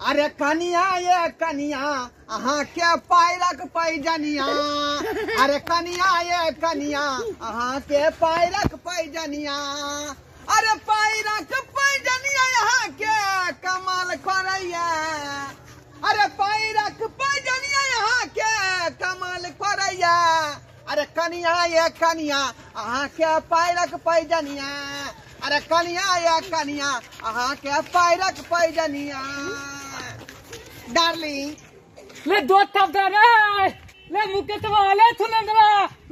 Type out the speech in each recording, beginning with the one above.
अरे कनिया ये कनिया अहाँ के पैरक पैजनिया, अरे कनिया ये कनिया अहाँ के पैरक पैजनिया, अरे पैरक पैजनिया अहाँ के कमाल करैया, अरे पैरक पैजनिया अहाँ के कमाल करैया, अरे कनिया ये कनिया अहाँ के पैरक पैजनिया, अरे कनिया ये कनिया अहाँ के पैरक पैजनिया। डार्लिंग ले दो थप दे रे, ले मुकेश बा, ले सुलेंद्र,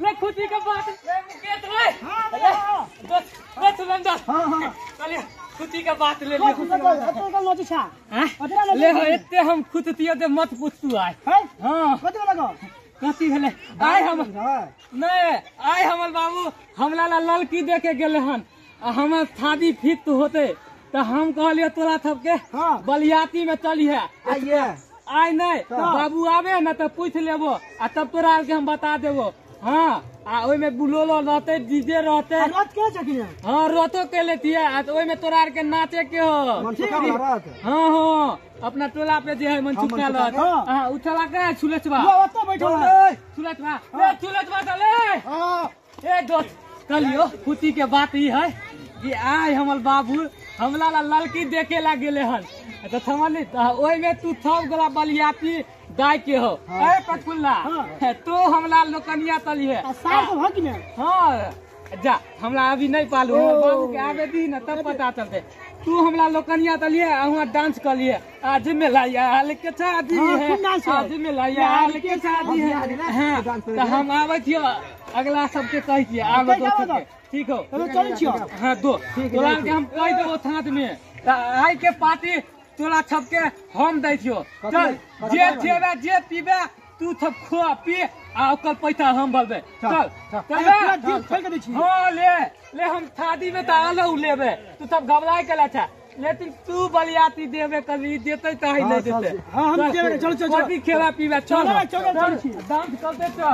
ले खुशी के बात, ले मुकेश रे, ले दोस्त, ले सुलेंद्र, हां हां चलिए खुशी के बात ले लियो। कत का नोची छा ले हो एते हम खुदतियो ते मत पूछ तू आय। हां कत लगा कथी भेले आय हम नहीं आय हमर बाबू हमला ला लड़की देखे गेले हन आ हमर शादी फिट होते तो हम कहलिए तोरा सबके बलियाती में चलिहे। आइए आय नहीं बाबू आवे ना तो पूछ लेबो आ तब तोरा के हम बता देबो। हाँ आ ओई में बुलोलो रहते डीजे रहते रथ के जकी। हाँ रथो के लेतिए आ तो ओई में तोरा के नाचे के हो। हाँ हाँ अपना टोला पे जे है मनसुखा लत। हां उठला के छुलेचबा ओतो बैठल है छुलेचबा ए छुलेचबा चले। हां ए दोस्त कहलियो खुशी के बात ई है कि आय हमर बाबू हमला ला लड़की देखे ला गेले हन तो समझली ओई में तू सब गोला बलियाती दाय के हो। ए पटकुल्ला तू हमला लोकनिया तली है आ सार तो भक ने। हां जा हमला अभी नहीं पालू बाबू के आवे दी ना तब पता चलते। तू हमला लोकनिया तली है आ वहां डांस कर लिए आज में लाया के शादी है आज में लाया के शादी है। हां तो हम आबै छियो अगला सबके कहै छियै आबै दोस्त के ठीक हो चलो चलै छियो। हां दो तोरा के हम कहि देबो थात में त आइ के पार्टी तोरा सबके हम दै छियो। चल जे खेबे जे पीबे तू सब खो पी आ ओकर पैसा हम भरबे। चल चल दिल खोल के दै छी। हां ले ले हम शादी में त आलो लेबे तू सब घबराय के ला लेकिन तू बलियाती देबे कभी देते त ही नहीं देते। हां हम देबे चल चल कथी खेला पीबे चल चल चल छी डांस करते चल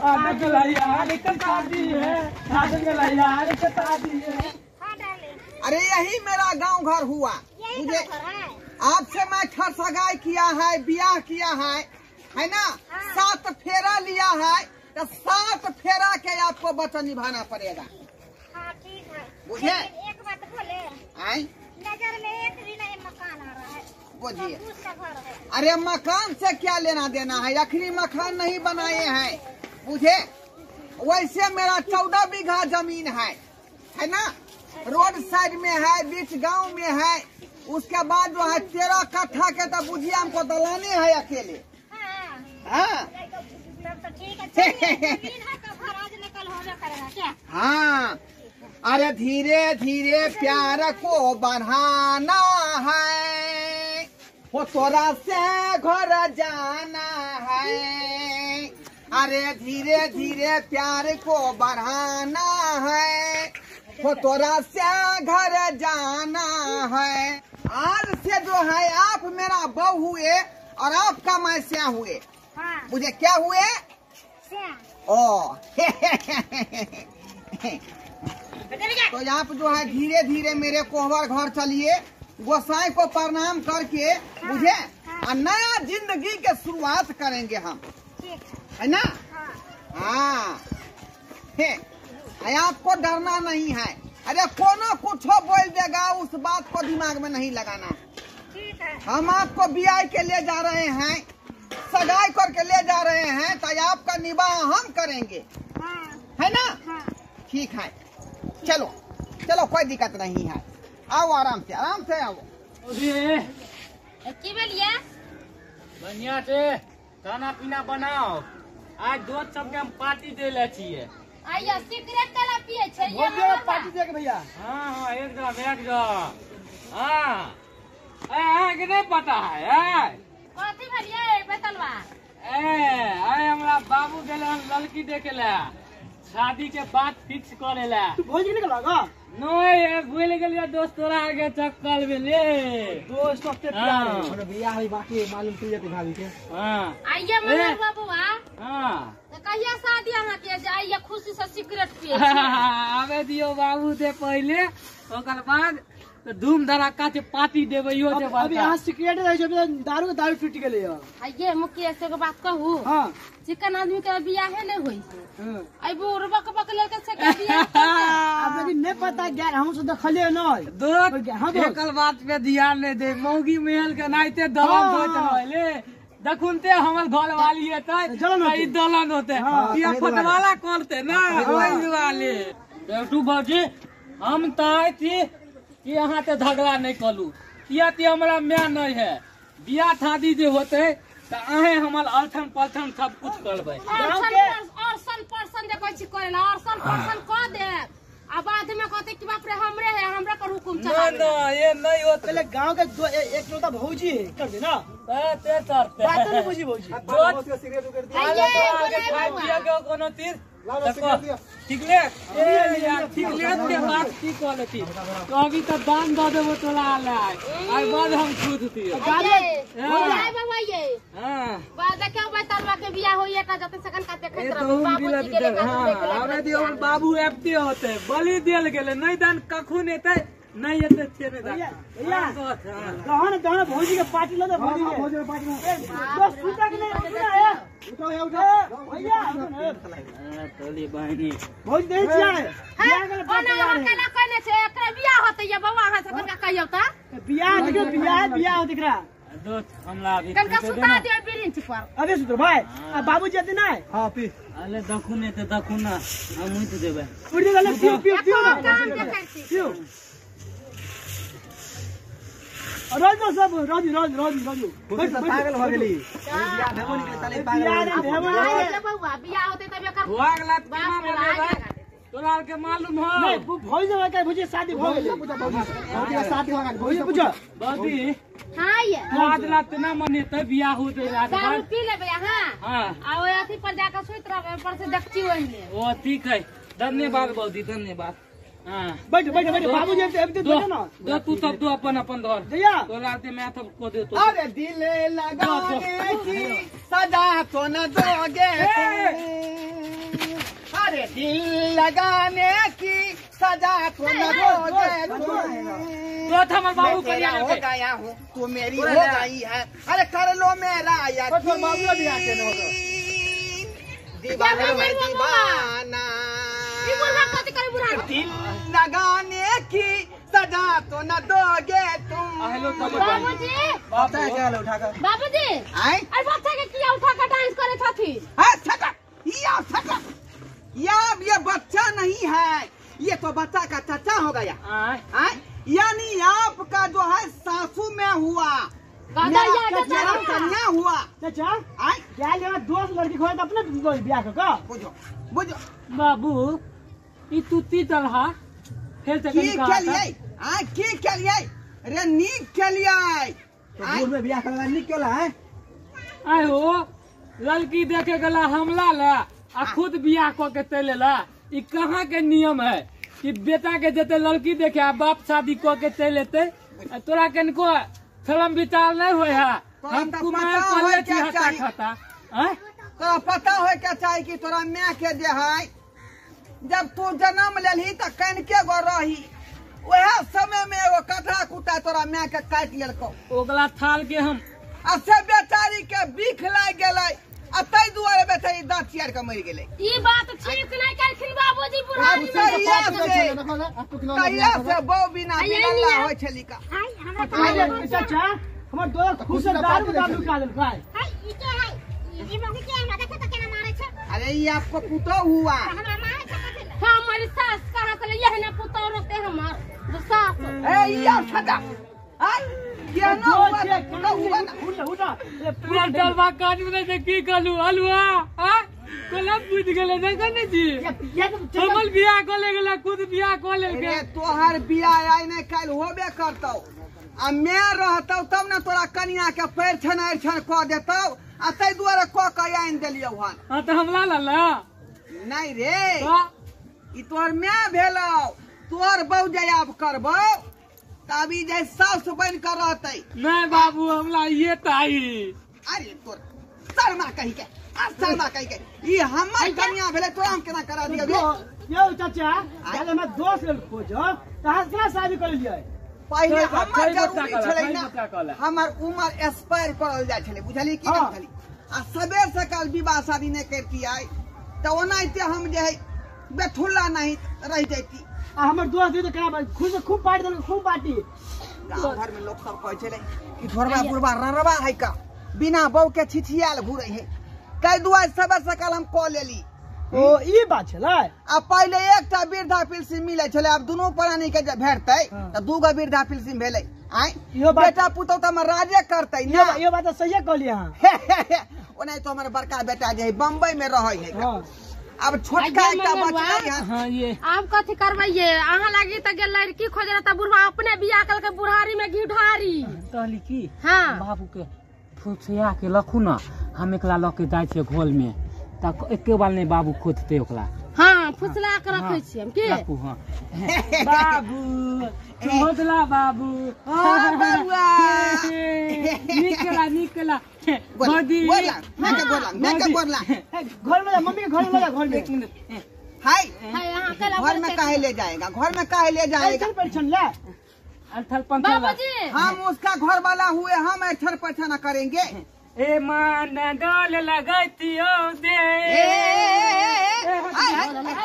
आ देख लाया के शादी है आज में लाया के शादी है। हां डार्लिंग अरे यही मेरा गांव घर हुआ। मुझे आपसे मैं ठर सगाई किया है ब्याह किया है ना। 7 फेरा लिया है तो 7 फेरा के आपको वचन निभाना पड़ेगा। हाँ ठीक है। बुझे एक बात बोले आई नजर में एक भी नहीं मकान आ रहा है। बुझिए अरे मकान से क्या लेना देना है, अखनी मकान नहीं बनाए हैं बुझे। वैसे मेरा 14 बीघा जमीन है ना, रोड साइड में है, बीच गांव में है। उसके बाद जो है 13 कट्ठा के तो बुझिए हमको दलाने है अकेले। हाँ हाँ अरे धीरे धीरे प्यार को बढ़ाना है, वो तोरा से घर जाना है। अरे धीरे धीरे प्यार को बढ़ाना है, वो तोरा से घर जाना है। आज से जो है आप मेरा बहू हुए और आपका मैं स्या हुए। हाँ। मुझे क्या हुए? ओ तो आप जो है धीरे धीरे मेरे कोहबर घर चलिए, गोसाई को प्रणाम करके मुझे हाँ। नया जिंदगी के शुरुआत करेंगे हम, है ना। हाँ आपको डरना नहीं है। अरे कोनो कुछ बोल देगा उस बात को दिमाग में नहीं लगाना। हम आपको ब्याह के ले जा रहे हैं, सगाई करके ले जा रहे हैं, तो आपका निबाह हम करेंगे। हाँ। है ना। हाँ। ठीक है चलो चलो कोई दिक्कत नहीं है, आओ आराम से आओ। की बोलिए बढ़िया से खाना पीना बनाओ, आज दोस्त सबके हम पार्टी दे ले छिए। आइयो सिगरेट कला पिए छै ये पार्टी दे के भैया। हां हां एकदम एकदम। हां ए के नहीं पता है कथी भेलिए बतलवा। ए आय हमरा बाबू गेल लड़की देखे ला, शादी के बात फिक्स करे ला। तू भोज के निकल गा नहीं भूल गेलिए दोस्त तोरा आगे चक्कर में ले दोस्त सबसे प्यार है। हमरा बियाह है बाकी मालूम चल जेते भाभी के। हां आइए मनोहर बाबू। हां तो कहिया शादी अहाँ के जाइए खुशी से सिगरेट पिए आवे दियो बाबू से पहले ओकर बाद त धूम धड़ाका से पार्टी देबै इहो जे अभी अहाँ सिगरेट रहै छै, अभी दारू के दारू टूटि गेलै। आ ये मुकेश एगो बात कहू, हां चिकन आदमी के बियाहे नहीं होई छै। आई बुढ़बा के बकले के से के बियाह अब लेकिन नहीं पता गैर हम सब देखलिए नहीं। दोस्त एकल बात पे ध्यान नहीं दे, मौगी महल के नाइते दलन होइत रहले, देखुनते हमर घर वाली एतै ई दलन होते या फटवाला करते ना ओइ दुआरे। बेटू भौजी हम त थी कि अहाँ ते झगड़ा नहीं कलू, किया ते हमरा my नहीं है, बियाह शादी जे होते त अहें हमर अलथन पलथन सब कुछ करबै। अरसन परसन जे कहै छी करेला, अरसन परसन क दे आ बाद में कहते कि बाप रे हमरे है, हमरा पर हुकुम चलावे। ना ना ये नहीं होते। पहले गांव के दो एक लोटा भौजी है कर दे ना, ते करते बात नहीं बुझी भौजी। दोस्त सिगरेट उगर दिया खाइ पिया के कोनो चीज ठीक ले ए यार, ठीक ले के बात की कह लेती तो अभी तो दान the देबो तोला आला आई बाद हम खुद थी आय बाबा ये। हां बाद देखियो बैतलवा के बियाह होइए का जते सकन का देखैत रहब बाबूजी के लेकर। हां आबे दियो बाबू एपते होते बलि देल गेले नहीं दान कखुन एते नहीं एते छे नहीं दान। भैया दहन दहन भौजी के पार्टी ल दे, भौजी के भौजी के पार्टी में दोस्त सुता के नहीं उठा है, उठो है उठो भैया तोली बहिनी भौजी दे छियै बियाह के पार्टी ओना अहाँ केना कहने छै एकरा बियाह होतै ये बौआ, अहाँ से कनका कहियौ त बियाह देखियो बियाह बियाह होत एकरा। दोस्त हमला अभी कनका सुता दियो बिरिंच पर। अबे सुतर भाई आ बाबू जते नै। हां पी अले देखू ने ते देखू ना हम उठ देबै उठ देबै पियो पियो पियो ना काम देखै छी पियो। राजू सब राजू राजू राजू राजू पागल हो गेली बियाह भेबो नहीं साले पागल बियाह भेबो बौआ, बियाह होते तब एकर भोग लात केना मनेबै तोरा के मालूम हो नहीं भौजी के भौजी शादी भ गेलै, भौजी के शादी हो गेल भौजी पूछो भौजी। हां ये आज रात ना मनेतै बियाह होतै रात दारू पी लेबै अहाँ। हां आ ओइ अथी पर जाके सुति रहबै पर से देखची ओहिने। ओ ठीक है, धन्यवाद भौजी धन्यवाद। हां बैठ बैठ बैठ बाबूजी एबते बैठो ना। दो तू सब दो अपन अपन धर भैया तोरा ते मैं सब को दे तो। अरे दिल लगाने की सजा तो न दोगे, अरे दिल लगाने की सजा तो न दोगे तो हमर बाबू करिया हो गया हूँ तू मेरी हो गई है, अरे कर लो मेरा यकीन दीवाना मैं दीवाना, दिल लगाने की सजा तो न दोगे तुम। बाबूजी बच्चा के उठा कर बाबूजी आए अरे बच्चा के किया उठा कर डांस करे छथि। हां छका या छका या ये बच्चा नहीं है, ये तो बच्चा का चाचा हो गया। आए यानी आपका जो है सासू में हुआ मेरा कन्या हुआ चाचा। आए क्या लेवा दोस्त लड़की खोए त अपने बियाह क बुझो बुझो बाबू ई तू ती चलहा खेल से की खेलिए आ की खेलिए रे नीक खेलिए तो दूर में बियाह करवा नीक केला है। आय हो लड़की देखे गला हमला ला आ खुद बियाह क के चले ला, ई कहाँ के नियम है कि बेटा के जते लड़की देखे आ बाप शादी क के चल लेते, तोरा कनको शर्म विचार नहीं होय है। हम कुमार पले छी हता खाता हैं तोरा पता होय के चाही कि तोरा my के दे है, जब तू जन्म लेलही त कनके गो रही वह समय में एगो कटरा कुटा तोरा my के काट लेलको, ओकला थाल के हम आ से बेचारी के बीख लाग गेलै आ तै दुआरे बेचारी दांत चियार के मरि गेलै। ई बात ठीक नहीं कहलखिन बाबूजी बुढ़ारी में कहिया से बौ बिना बिनला होय छली का। हमरा चाचा हमर दोस्त खुश दारू दारू का देलकै। हाय ई के है ई मौगी के हमरा देखे त केना मारै छै। अरे ये आपको पुतो हुआ हमरा मारै छै कथि ले, हमर सास कहां से यह ना पुतो रोते हमर जो सास ए या छटा आय केना हुआ पुतो हुआ ना उठा उठा पूरा डलवा काज में से की कहलू हलवा आ कोला बुझ गेले नै कने जी हमर बियाह क ले गेला खुद बियाह क लेलके। रे तोहर बियाह आइ नै काल होबे करतौ आ मैं रहतौ तब ना तोरा कनिया के पैर छन छन क देतौ आ तै दुआरे क के आनि देलियौ हन। हां त हमला लला नहीं रे ई तोहर my भेलौ, तोहर बहू जे आब करबौ तब ई जे सास बन के रहतै। नहीं बाबू हमला ये ताई अरे तोर शर्मा कहि के आ शर्मा कहि के ई हमर कनिया भेलै तोरा हम केना करा दियौ रे। यौ चाचा काल्हि हमरा दोस्त लेल खोजो तहाँ केना शादी कर लियै। पहिले हमर जरूरी छलै ना, हमर उमर एक्सपायर करल जाइ छलै, बुझली की नहि बुझली? आ सबेर सकाल विवाह शादी नहि करतियै तऽ ओनाहिते हम जे है बेठुल्ला नहीं रह जैती। आ हमर दोस्त दी तऽ केना खुश खूब पार्टी देलकै, खूब पार्टी। गाँव घर में लोग सब कहै छलै कि ढोरबा बुढ़बा ररबा है का, बिना बहू के छिछियाल घुरै है, ताहि दुआरे सबेर सकाल हम कऽ लेली। ओ ई बात छलै। आ पहिले एकटा वृद्धा पेंशन मिलै छलै, आब दुनू प्राणी के जे भेटतै तऽ दूगो वृद्धा पेंशन भेलै। आँय बेटा पुतहु तऽ हमर राजे करतै ना। इहो बात तऽ सहिए कहलियै अहाँ। ओनाहितो हमर बड़का बेटा जे है बम्बई में रहै है, अब छोटका एकटा बचलै है। हां ये आब कथी करबै ये? अहाँ लागी तऽ गेल लड़की खोजे तऽ बुढ़वा अपने बियाह कलकै बुढ़ारी में घी ढारी। कहली की हां बाबू के फुसिया के लखू ना, हम एकला लऽ के जाइ छियै घोल में तऽ एके बार नहीं बाबू खोजते ओकरा। हां फुसला के रखै छियै हम की। रखू। हां बाबू खोजला बाबू। हां बाबुआ निकला निकला बदी बोला मैं के बोला मैं के बोला घर में जा, मम्मी के घर में जा, घर में। एक मिनट हाय हाय अहाँ के घर में काहे ले जाएगा, घर में काहे ले जाएगा? चल परीक्षण ले अल्थल पंथल बाबूजी हम उसका घर वाला हुए, हम ऐठर पैसा न करेंगे। ए मान डोल लगतियो दे।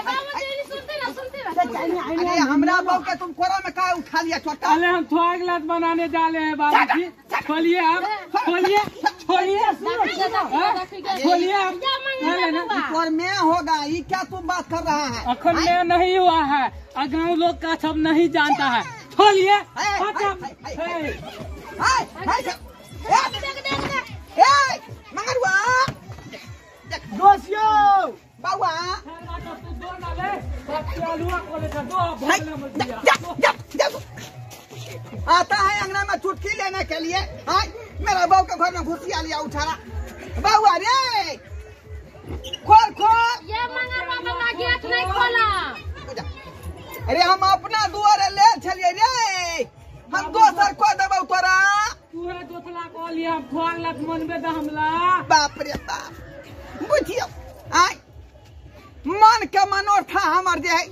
बाबूजी सुनते ना सुनते ना। अरे हमरा बहू के तुम कोरा में काहे उठा लिया छोटा? अरे हम थोड़ा गिलास बनाने जा रहे हैं बाबूजी, खोलिए आप, खोलिए खोलिए खोलिए आप। और मैं होगा ये क्या तुम बात कर रहा है? अखन मैं नहीं हुआ है, गाँव लोग का सब नहीं जानता है। खोलिए बाबा आता है अंगना में चुटकी लेने के लिए। हाय मेरा बहू के घर में घुसिया लिया उठारा बाबा रे, खोल खोल ये मंगरवा हमरा गेट नहीं खोला। अरे हम अपना दुआरे ले चलिए रे, हम दोसर को देबौ तोरा। तूहे दोसला को लिया खोल लत मनबे द हमला। बाप रे बाप बुझियो आय मन के मनोरथा हमर जे है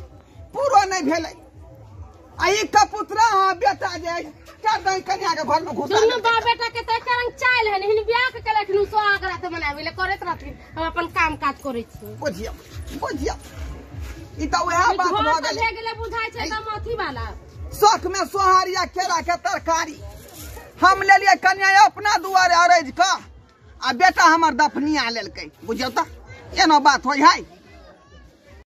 पूरो नहीं भेलै। आ ई कपुतरा हां बेटा जे है चार दिन कन्या के घर में घुसा। दुनू बाप बेटा के त एक रंग चाइल है, हिन बियाह के केलखिन सोहाग रात मनाबै ले करैत रहथिन, हम अपन काम काज करै छी। बुझियो बुझियो ई त वएह बात भ गेलै। भे गेलै बुझाइ छै एकदम अथी वाला। शौक में सोहारिया केरा के तरकारी हम लेलियै कन्या अपना दुआरे अरज क, आ बेटा हमर दफनिया लेलकै। बुझियौ त एना बात होइ है।